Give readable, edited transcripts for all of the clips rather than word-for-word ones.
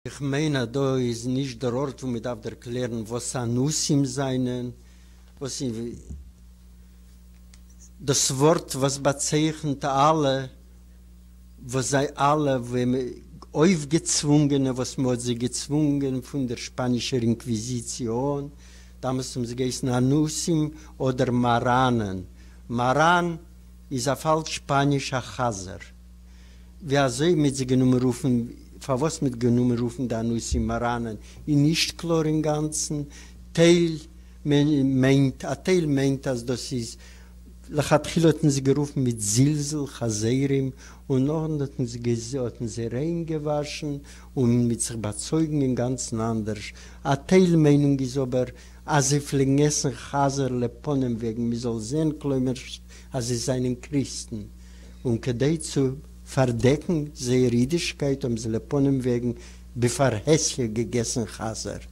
איך מיין אז דא איז נישט דער ארט וואו מען דארף ערקלערן וואס אנוסים זענען, וואס איז דאס ווארט וואס באצייכנט אלע וואס זיי אלע אויפגעצוואונגענע וואס מען האט זיי געצוואונגען פון דער שפאנישער אינקוויזיציאן, דאמאלס האבן זיי געהייסן אנוסים אדער מאראנען, מאראן איז אויף אלט שפאניש א חזר. ווי אזוי מ'האט זיי גענומען רופן, פארוואס מ'האט גענומען רופן די אנוסים מאראנען איז נישט קלאר אינגאנצן, טייל מיינט, א טייל מיינט אז דאס איז לכתחילה האט מען זיי גערופן מיט זלזול חזירים און נאכדעם האט מען זיי האט מען זיי ריין געוואשן און מ'האט זיך באצויגן אינגאנצן אנדערש, א טייל מיינונג איז אבער אז זיי פלעגן עסן חזיר לפנים וועגן מ'זאל זען כלומר'שט אז זיי זענען קריסטן. און כדי צו פארדעקן זייער אידישקייט האבן זיי לפנים וועגן בפרהסיא געגעסן חזיר.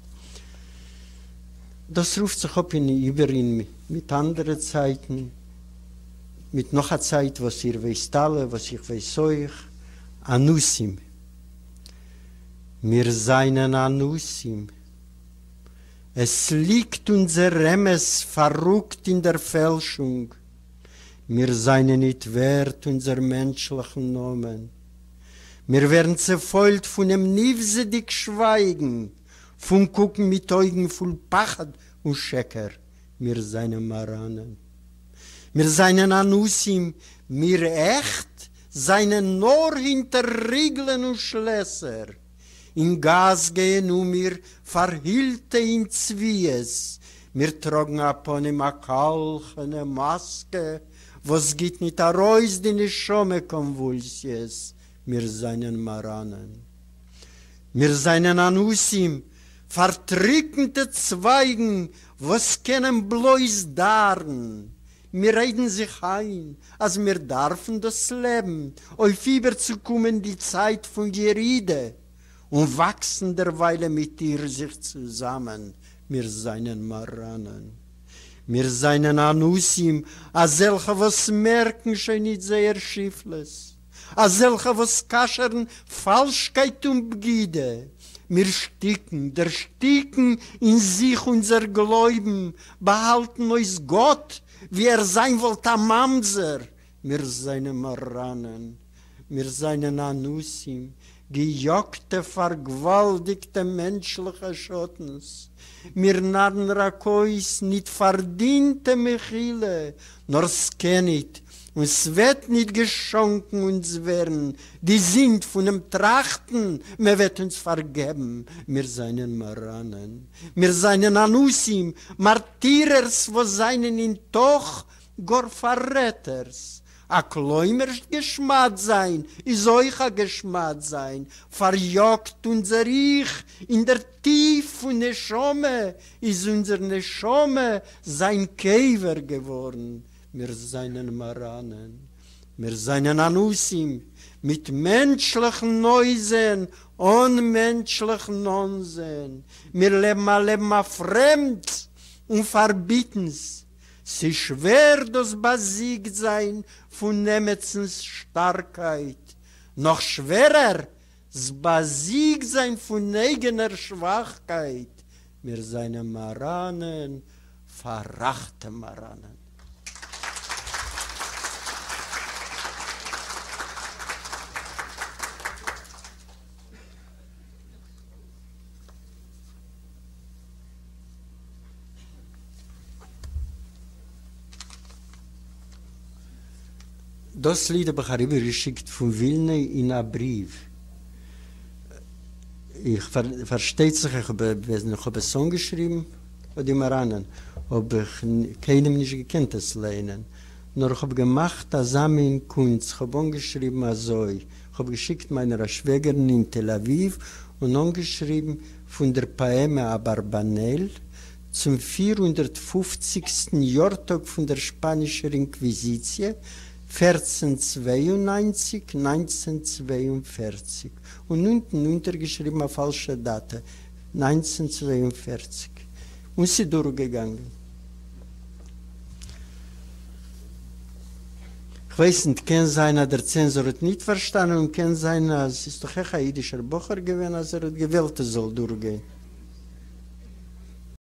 דאס רופט זיך אפ אין איבער אין מיט אנדערע צייטן, מיט נאך א צייט וואס איר ווייסט אלע, וואס איך ווייס אויך, אנוסים. מיר זיינען אנוסים. עס ליגט אונזער אמת פאררוקט אין דער פעלשונג. מיר זײַנען ניט װערט אונדזער מענטשלעכן נאָמען. מיר װערן צעפֿױלט פֿונעם נבֿזהדיק שװײַגן, פֿון קוקן מיט אױגן פֿול פּחד און שקר. מיר זײַנען מאַראַנען. מיר זײַנען אַנוסים. מיר עכט זײַנען נאָר הינטער ריגלען און שלעסער. אין גאס גייען אום מיר פארהילטע אין צביעות, מיר טראגן א פנים א קאלכענע מאסקע וואס גיט ניט ארויס די נשמה קאנוואלסיעס, מיר זיינען מאראנען, מיר זיינען אנוסים, פארטריקנטע צווייגן וואס קענען בלויז דארן, מיר רעדן זיך איין אז מיר דארפן דאס לעבן אויף איבערצוקומען די צייט פון ירידה און וואקסן דערוויילע מיט איר זיך צוזאמען, מיר זענען מאראנען, מיר זענען אנוסים, אזעלכע וואס מערקן שוין ניט זייער שפלות, אזעלכע וואס כשר'ן פאלשקייט און בגידה, מיר שטיקן, דערשטיקן אין זיך אונזער גלויבן, באהאלטן אויס גאט ווי ער זיין וואלט א ממזר, מיר זענען מאראנען, מיר זענען אנוסים, געיאגטע פארגוואלדיגטע מענטשליכע שאטנס, מיר נארן רק אויס ניט פארדינטע מחילה, נאר ס'קען ניט און ס'וועט ניט געשאנקן אונדז ווערן די זינד פונעם טראכטן, מע וועט אונדז פארגעבן, מיר זיינען מאראנען, מיר זיינען אנוסים, מארטירערס וואס זיינען אין תוך גאר פאררעטערס, א כלומרשט געשמדט זיין איז אויך א געשמדט זיין, פאריאגט אונזער איך אין דער טיף פון נשמה, איז אונזער נשמה זיין קבר געווארן, מיר זיינען מאראנען, מיר זיינען אנוסים, מיט מענטשליכן אויסזען אן מענטשליכן אנזען, מיר לעבן א לעבן א פרעמדס און פארביטנס, ס'איז שווער דאס באזיגט זיין פון עמעצנס שטארקייט, נאך שווערער ס'באזיגט זיין פון אייגענער שוואכקייט, מיר זיינען מאראנען, פאראכטע מאראנען. דאָס ליד האָב איך אַריבערגעשיקט פֿון ווילנע אין אַ בריוו. איך, פֿאַרשטייט זיך, איך האָב, ווען איך האָב עס אָנגעשריבן, אָט די מאַראַנען, האָב איך קיינעם נישט געקענט עס לייענען, נאָר איך האָב געמאַכט אַזאַ מין קונץ, כ'האָב אָנגעשריבן אַזוי, כ'האָב געשיקט מײַנער אַ שוועגערין אין תּל-אָבֿיבֿ און אָנגעשריבן פון דער פאעמע אברבנאל צום 450סטן יארטאג פון דער שפאנישער אינקוויזיציע, 1492, 1942, און אונטן אונטערגעשריבן א פאלשע דאטע, 1942, און ס'דורכגעגאנגען. כ'ווייס ניט, קען זיין אז דער צענזאר האט ניט פארשטאנען און קען זיין אז ס'איז דאך אויך א אידישער בחור געווען אז ער האט געוואלט עס זאל דורכגיין.